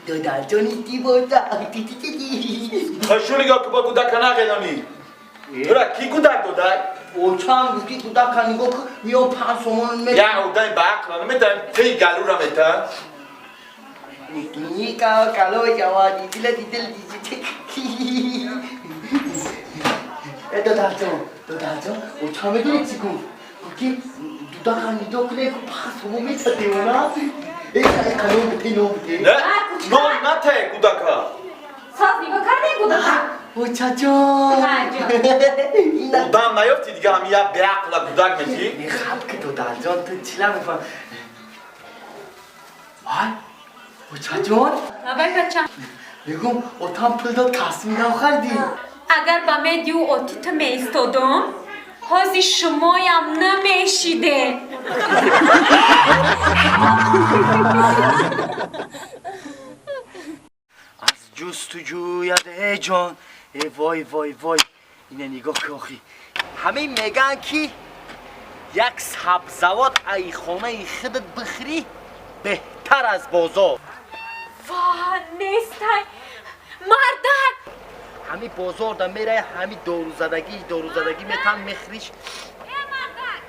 Додалҷони тибота. Хашо нигоҳ ки бо кӯдака нағелонӣ. Тура ки кӯдак додай? Очам гуфт ки кӯдака нигоҳ ки миён 5 сомон ме. Як одами ба ақла наметавонем ти галура метан. Ника кало ҷавади дила дидил дижи. Э додалҷон, додалҷон, очам медонӣ чӣ гуфт? Гуфт ки кӯдака нигоҳ куне ку 5 сомон мета девона. Э калон бите нон бите. Не, нон нате кӯдака. Соз нигоҳ кардем кӯдака? Очаҷон. Одам наёфти дига ҳами як беақла кӯдак метӣ? Мехаб ки додалҷон ту чила мефаҳм. Вай, очаҷон. Лабай бачам. Мегум, отам пул дод касми нав харидӣ. Агар ба медиу оти ту меистодум, ҳози шумоям намешиде. Аз ҷустуҷӯяд э ҷон, э вой вой вой, ина нигоҳ ки охи. Ҳамин мегӯянд ки як сабзавот ай хонаи худат бихӯрӣ беҳтар аз бозор. Ва нестай мардак. Ҳамин бозор да мерай ҳамин дорузадагӣ дорузадагӣ метан мехӯриш. Э мардак,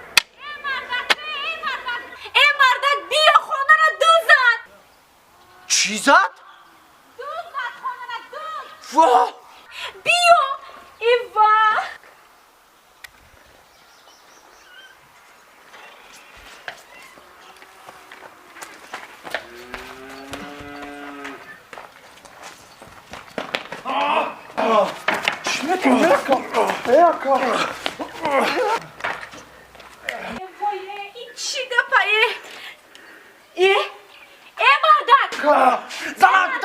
э мардак, э мардак, э мардак, биё хонаро дузад. Чӣ зад? Дузад хонаро дуз. Во! Биё. Ива. Чӣ мекунӣ? Э ака. Вой, ин чӣ гапа э? Э? Э мардак! Занак!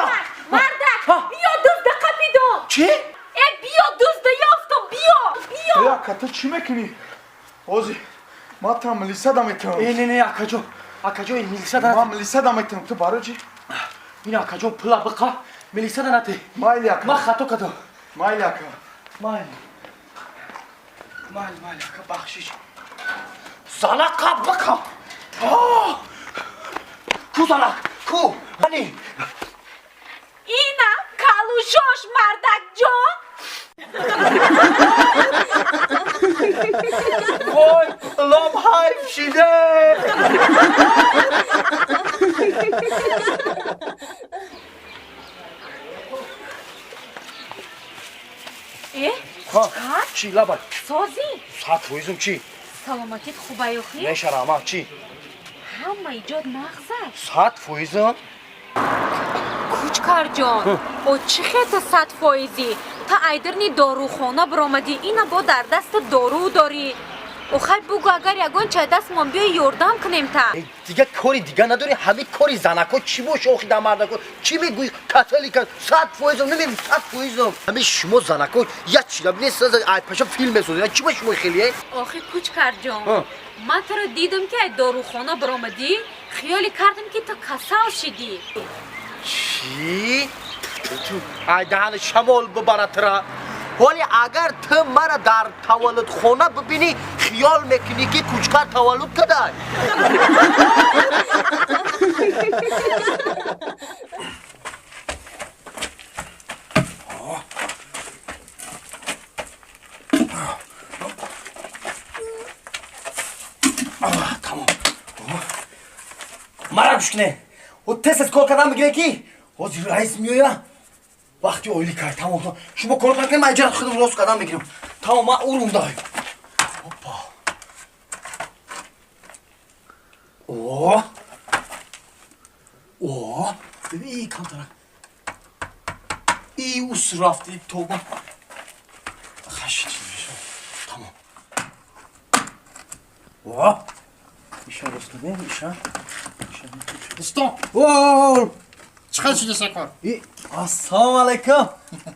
Мардак, биё дузда қапидум. Чӣ? Э биё дузда ёфтум, биё, биё. Э ака, ту чӣ мекунӣ? Ҳозир ман тра милиса да метавам. Э не не акаҷон, акаҷон милиса да. Ман милиса да метавам, ту барои чӣ? Ин акаҷон пула биқа, милиса да нате. Майли ака. Ман хато кардам. Майли ака. Майли. Майли, майли ака, бахшиш. Занак қап биқа. Ку занак, ку? Ани. Ина калушош мардакҷон. Вой, лом ҳайф шиде. Э, кӯчкар? Чӣ лабай? Созӣ? 100%-м чӣ? Саломатит хубай охи? Мешарама, чӣ? Ҳама иҷод нағзад. 100%-м. Кӯчкарҷон, о чӣ хета 100%-ӣ? Та айдирни дорухона биромадӣ, ина бо дар даста дору дорӣ. Охай бугӯ, агар ягон чай дастмон биё ёрдам кунем та. Дига кори дига надорӣ, ҳамин кори занако чӣ боша охи дар мардако? Чӣ мегӯӣ? Католика 100%-м намегӯ 100%-м. Ҳамин шумо занако як чира нест, ай паша филм месозед. Чӣ ба шумо хеле? Охи кӯчкарҷон, ман туро дидам ки ай дорухона биромадӣ, хиёле кардам ки ту касал шидӣ. Чӣ? Ай даҳани шамол бибарад тура. Ҳоле агар ту мара дар таваллудхона бибинӣ, хиёл мекунӣ ки кӯчкар таваллуд кадай. Тамом. Мара гӯш кунед. О тез кор кардан бигиред ки ҳозир раис меоя. Вақти оилӣ кард, тамом. Шумо кор накунед, ман иҷара худам рост кардан мегирам. Тамом, ман урундай. Опа. О. О. Бибин, камтара. И ус рафти тоба. Хашид мешавад. Тамом. О. Иша рост кардем, иша. Стоп! О! Чӣ хел шудеса кор? Ассалому алайкум.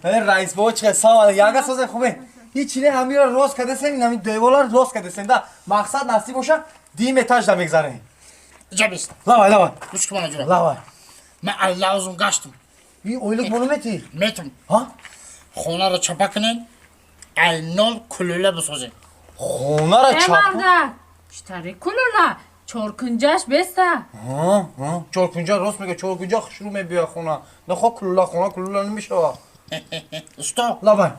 Э раис бобо чӣ хел? Салом алайкум. Яга созем хубе. Ҳеч не ҳамира рост кардесем, ин ҳамин деволар рост кардесем да. Мақсад насиб боша, дим этаж да мегзарем. Иҷа бист. Лавай, лавай. Гӯш кун мана ҷура. Лавай. Ман аллаузум гаштум. И ойлук бону мети? Метум. Ҳа? Хонаро чапа кунен, ай нол кулула бисозем. Хонаро Э чапа? мардак, чӣ тари кулула? Чоркунҷаш беста. Чоркунҷа рост мега, чоркунҷа хушрӯ мебиёяд хона. Нахо кулула хона кулула намешава. Усто. Лабай.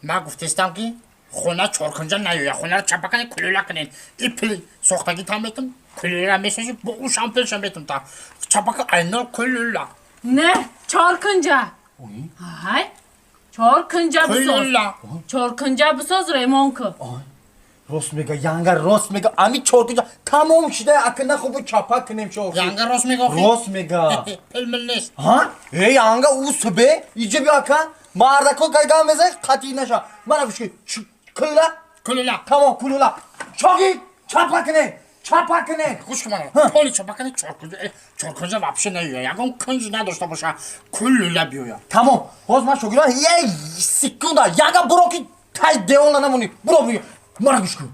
Ман гуфтестам ки хона чоркунҷа наёя, хонаро чапа кунед, кулула кунед. И пул сохтагӣ там метум, кулула месозӣ, бо ӯ шампулша метум та. Чапака айно кулула. Не, чоркунҷа. Ҳай. Чоркунҷа бисоз. Кулула. Чоркунҷа бисоз, ремон ку. Рост мега, янга рост мега. Ами чоркунҷа тамом шуда, ака нахо бо чапа кунем чо. Янга рост мега охи? Рост мега. Пул мил нест. Ҳа? Э, янга ӯ субе, иҷа биё ака. Мардако гайган мезан, қатъӣ наша. Мана гӯш кун. Кулула? Кулула. Тамом, кулула. Шогирд, чапа кунем. Чапа кунем. Гӯш кун мана. Поли чапа кунед, чоркунҷа, чоркунҷа вообще наёя. Ягон кунҷ надошта боша, кулула биёя. Тамом. Ҳоз ман шогирдон як секунда, янга буро ки тай девона намонӣ. Буро биё. Мана гӯш кун.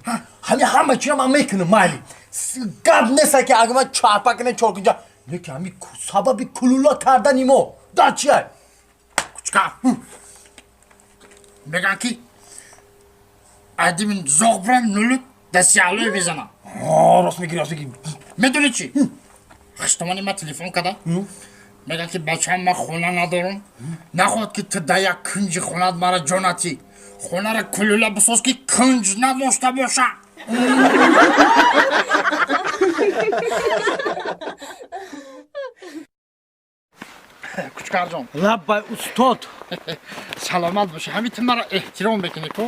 Ҳами ҳама чиро ман мекунам, майли. Гап нест ки агар ман чапа кунем чоркунҷа. Лекин ҳами сабаби кулула кардани мо дар чия? Кучка. Меган ки айдимин зоғ бурам нулут дастиалӯй мезанам. Рост мегирӣ, рост мегирӣ. Медонӣ чӣ? Хиштомани ман телефон карда. Меган ки бачаам ман хона надорам. Нахоҳад ки ту дар як кунҷи хонаат мара ҷо натӣ. Хонаро кулула бисоз ки кунҷ надошта боша. Кучкарҷон. Лаббай, устод. Саломат бошӣ. Ҳамин ту маро эҳтиром мекунӣ ку?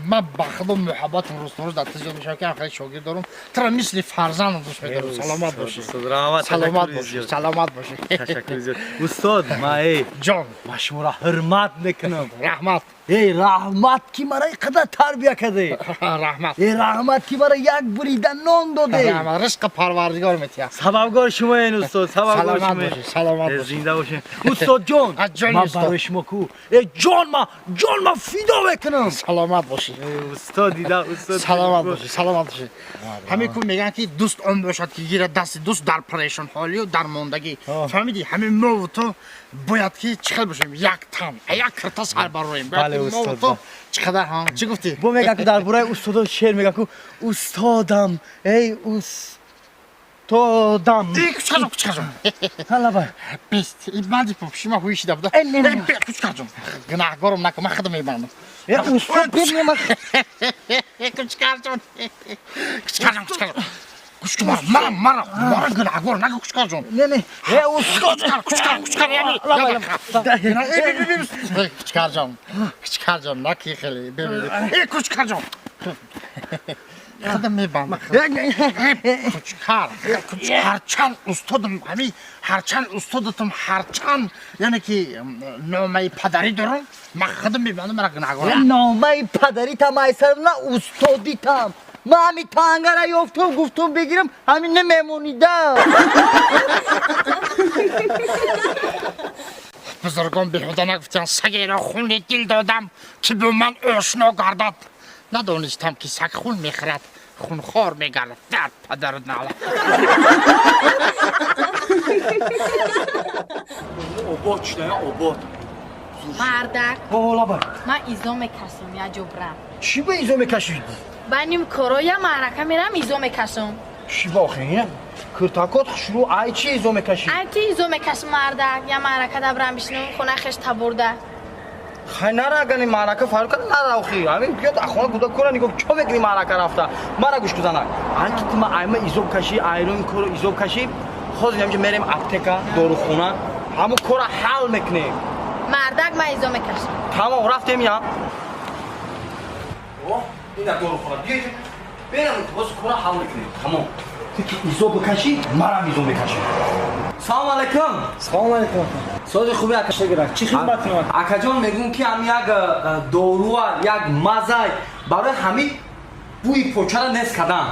Ман ба худо муҳаббатам рӯз то рӯз дар ту зиёд мешавад ки хеле шогирд дорам. Туро мисли фарзандам дӯст медорам. Саломат бошӣ. Раҳмат. Саломат бошӣ. Саломат бошӣ. Ташаккур зиёд. Устод, ман эй ҷон, ман шуморо ҳурмат мекунам. Раҳмат. Эй, раҳмат ки маро ин қадар тарбия кардед. Раҳмат. Эй, раҳмат ки маро як бурида нон додед. Раҳмат. Ризқи парвардигор метиҳад. Сабабгор шумоен, устод, сабабгор Саломат шумоен. бошӣ, саломат бошӣ. Зинда бошед. Устод ҷон, ҷон ман устод. барои шумо ку? Эй, ҷон ма, ҷон ма фидо мекунам. Саломат бошӣ. Эй, устод дида, устод. Саломат бошӣ, саломат бошӣ. Ҳамин ку мегӯянд ки дӯст он бошад ки гирад дасти дӯст дар парешонҳолию дар мондагӣ. Фаҳмидӣ? Ҳамин мову ту бояд ки чӣ хел бошем? Як тан, як кирта сар бароем. Бояд Бале, ки мову устод, ту чӣ қадар ҳа? Чӣ гуфтӣ? Бо мегӯям ку дар бораи устодо шеър мегӯям ку устодам, эй устодам. Эй, кучкаҷон, кучкаҷон. Ҳалабай. Бест, ин банди пӯшима ҳуи шида буда. Эй, не, не. Эй, кучкаҷон. Гунаҳгорам накун, ман худам мебандам. Э, устод, бибин ман. Кучкаҷон. Кучкаҷон, кучкаҷон. Гӯш кун мара, мара, мара, мара гунаҳгор накун, кучкаҷон. Не, не. Э, устод. Кучкар, кучкар, кучкар, яъне. Кучкарҷон, кучкарҷон, наки хеле. Э, кучкарҷон. Худам мебандам. Кучкар, ҳарчанд устодам, ҳамин ҳарчанд устодатам, ҳарчанд яъне ки номаи падарӣ дорам, ман худам мебандам, мара гунаҳгор. Номаи падаритам айсар на устодитам. Ман ҳамин тангара ёфтум, гуфтум бигирам, ҳамин намемонида. Бузургон беҳуда нагуфтанд, сагеро хуни дил додам ки бо ман ошно гардад. Надонистам ки саг хун мехӯрад, хунхор мегардад. Дар падару нала. Обод шуда, обод. Мардак. О, лабай. Ман изо мекашам, я ҷубрам. Чӣ ба изо мекашӣ? Ба ним коро я маърака мерам, изо мекашам. Чӣ ба охи? Киртакот хушрӯ, ай чӣ изо мекашӣ? Ай ки изо мекашам, мардак, я маърака дабрам бишинам, хона хеш табурда. Хай нара, агар ин маърака фарқ карда нара охи. Ҳамин биёд хона гуда кора нигоҳ чо мекунӣ маърака рафта? Мара гӯш кузанак. Ай ки ту ма айма изо кашӣ, айрони коро изо кашӣ, ҳозир ҳаминҷо мерем аптека, дорухона, ҳамун кора ҳал мекунем. Мардак, ман изо мекашам. Тамом, рафтем я. О, ина дорухона. Биё берам, ҳозир кора ҳал мекунем. Тамом. Ту ки изо бикашӣ, марам изо мекашам. Салом алайкум. Салом алайкум. Сози хуби ака. Шагирак, чӣ хидмат кунам? Акаҷон, мегӯм ки ҳам як доруа, як мазай барои ҳамин бӯи почара нест кардан.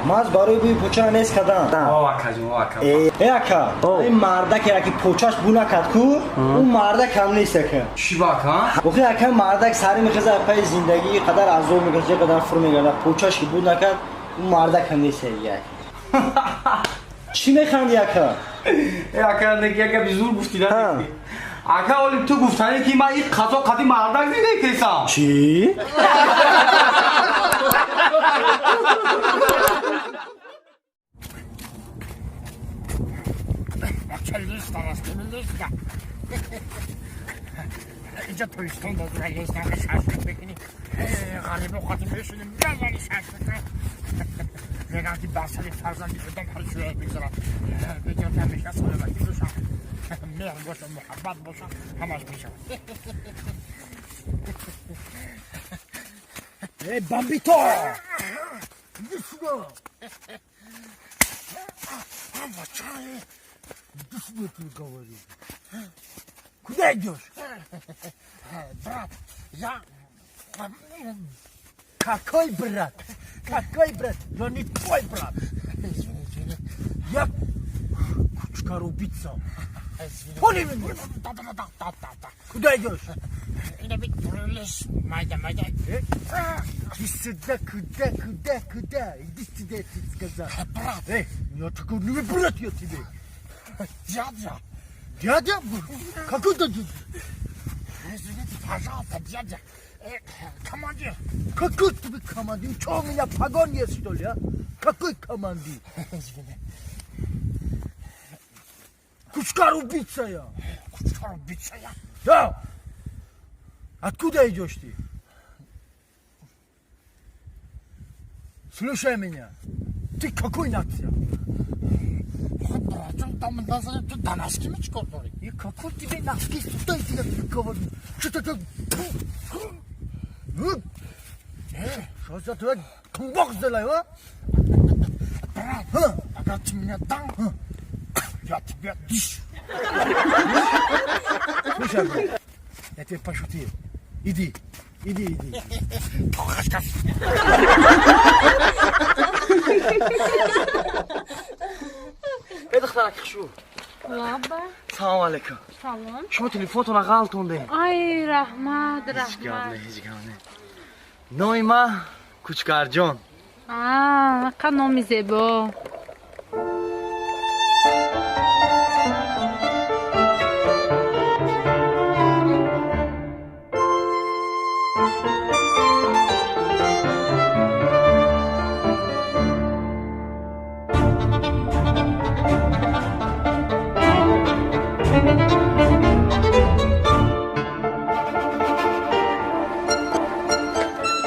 Маз барои бӯи почара нест кардан? О, акаҷон, о, ака. Э, ака, ин мардаке ки почаш бу накард ку, ӯ мардак ҳам нест ака. Чӣ ба ака? Охи ака, мардак сари мехеза, пайи зиндагӣ қадар азоб мекашад, қадар фур мегардад, почаш ки бу накард, ӯ мардак ҳам нест ака. Чӣ механди ака? Э, ака, неки яка бизур гуфтӣ да. Ака, оли ту гуфтанӣ ки ман ин қазо қади мардак зиндагӣ кесам. Чӣ? Листа растем, листа. Инҷа тобистон додура листа шашлик мекунӣ. Ғарибо қати мешинем, мезани шашлика. Мегӯям ки бар сари фарзанди одам ҳар чизе мегузарад. Беҷон ҳамеша саломатӣ бошад. Меҳр бошад, муҳаббат бошад, ҳамаш мешавад. Эй, бомбито! Иди сюда! Иди сюда, я тебе говорю. Куда идешь? Брат, я... Какой брат? Какой брат? Я не твой брат. Извини, извини. Я кучкар-убийца. Извини. Понял меня? Да, да, да, да, да, да. Куда идешь? Майда, майда. Иди сюда, куда, куда, куда? Иди сюда, я тебе сказал. Брат. Эй, я такой, ну брат я тебе. Дядя. Дядя? Какой дядя? Извините, пожалуйста, дядя. Командир. Какой тебе командир? Что, у меня погон есть, что ли, а? Какой командир? Извини. Кучкар-убийца я. Кучкар-убийца я? Да. Откуда идешь ты? Слушай меня. Ты какой нация? И какой тебе носки сюда я тебе говорю? Что ты? Что за твой кумбок сделай, а? Брат, пока ты меня дал, я тебе дыш. Слушай, брат, я тебе пошутил. Иди, иди, иди. Эй, духтарак, хушу. Лаба. Салом алейкум. Салом. Шумо телефонтонро ғалтондем. Ай, раҳмат, Ҳеҷ гап раҳмат. не, ҳеҷ гап не. Номи ман Кучкарҷон. А, қа номи зебо.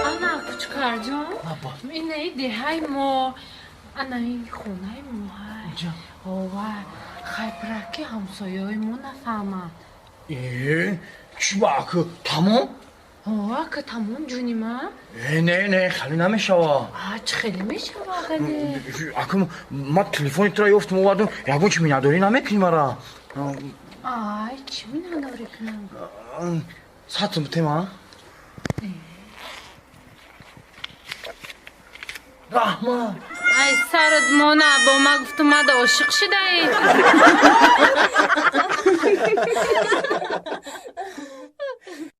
Ана, Кучкарҷон, инаи деҳаи мо, ана ин хонаи мо ҳай. Ова, хайбра ки ҳамсояҳои мо нафаҳманд. Э, чӣ ба аку тамом? Ова, ка тамом ҷуни ман. Э, не, не, хеле намешава. А, чӣ хеле мешава, гале? Аку ман телефони туро ёфтам овардам, ягон чи миннатдорӣ намекунӣ мара. Ай, чӣ миннатдорӣ кунам? 100 сум бутем, а? Раҳмат. Ай, сарат мона, бо ма гуфтум мада ошиқ шидаӣ.